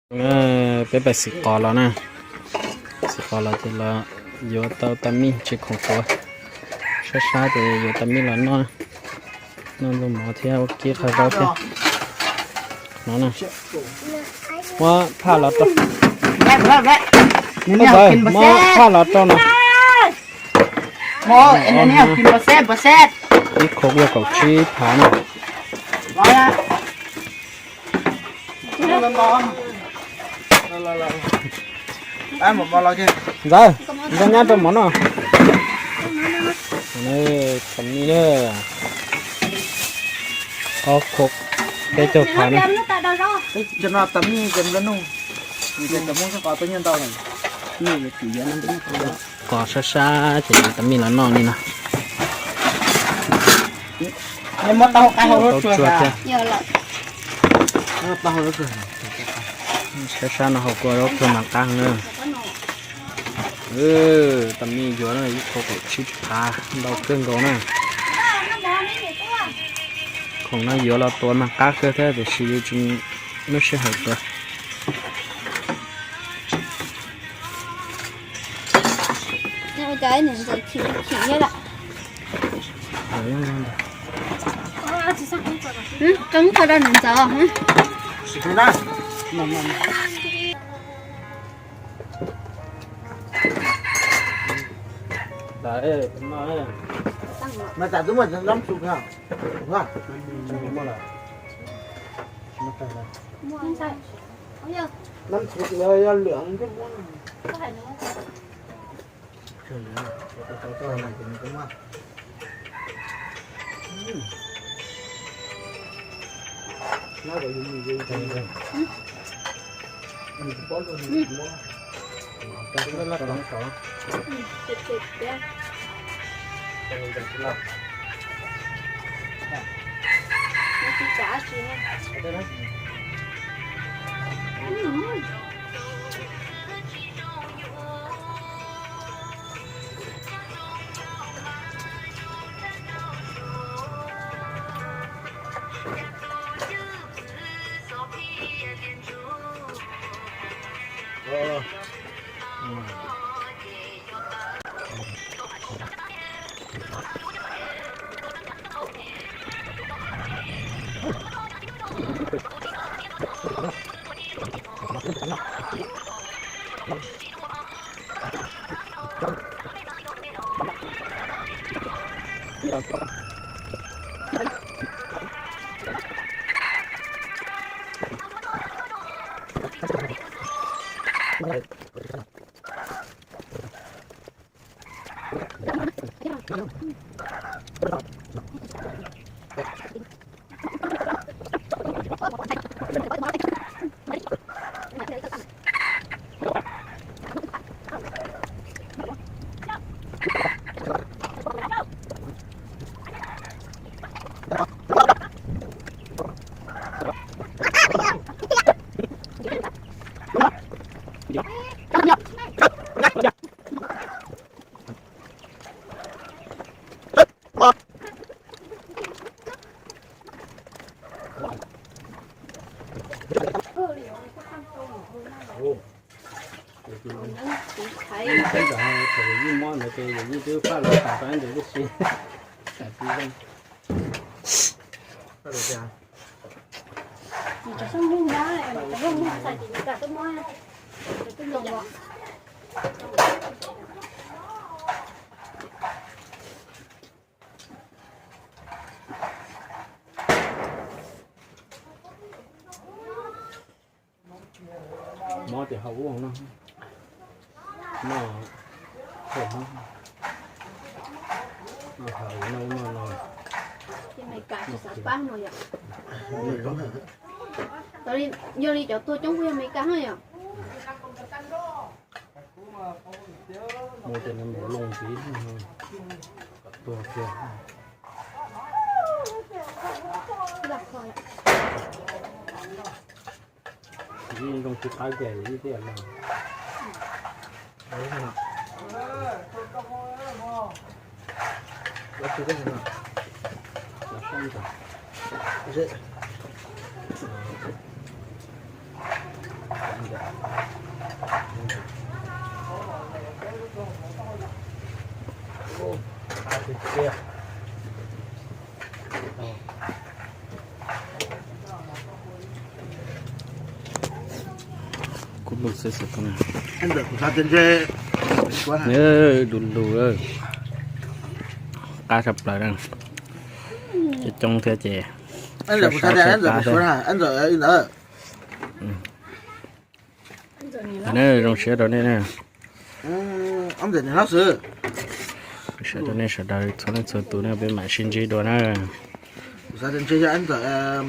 Peb pais xim qos los na, xim qos los ces los yuav tau tas mij tsis khoom tuav, sab sab ces yuav tas mij los noj, noj nplooj mov thiab ua kib qhov zaub thiab. No na, muab phaj los rau, muab phaj los rau no. Ib khub yog kaum tsib phav na. Ntxawm, ntxawm nyab rau mov noj. Tam mij na, ob khub peb caug phav na. Qos sab sab ces yuav tas mij los noj li no. Tsuag thiab. Sab sab no hauv kuj zaub tsuag mas qab heev na. Tas mij yuav ib khub kaum tsib phav, ntau kawg nkaus na. Khoom no yuav los tuav mas qab kawg thiab tiam sis yus tsis muaj sij hawm tuav. Qee tso rau niam ntxawm. Thaum yus muab ntawd ces yus twb faj los tas tau ntawd tib si. Mob ces haus ub no, no, no, no, no. Yog li cov tuag coob kuj yog Amelikas no yom. Mus ces nws mus loo ntxiv, kom tuag kiag. Yeej zoo tsis qab kiag ib tiam no. Kuv lug xwb xwb. Du lug, qab tshaj plaws na. Coob coob thiab ces sab sab qab thiab. Zoo siab rau nej na. Zoo siab rau nej sawv daws txhua leej txhua tus na, peb mam sib ntsib dua na. Xav tias ntshe yog ntawm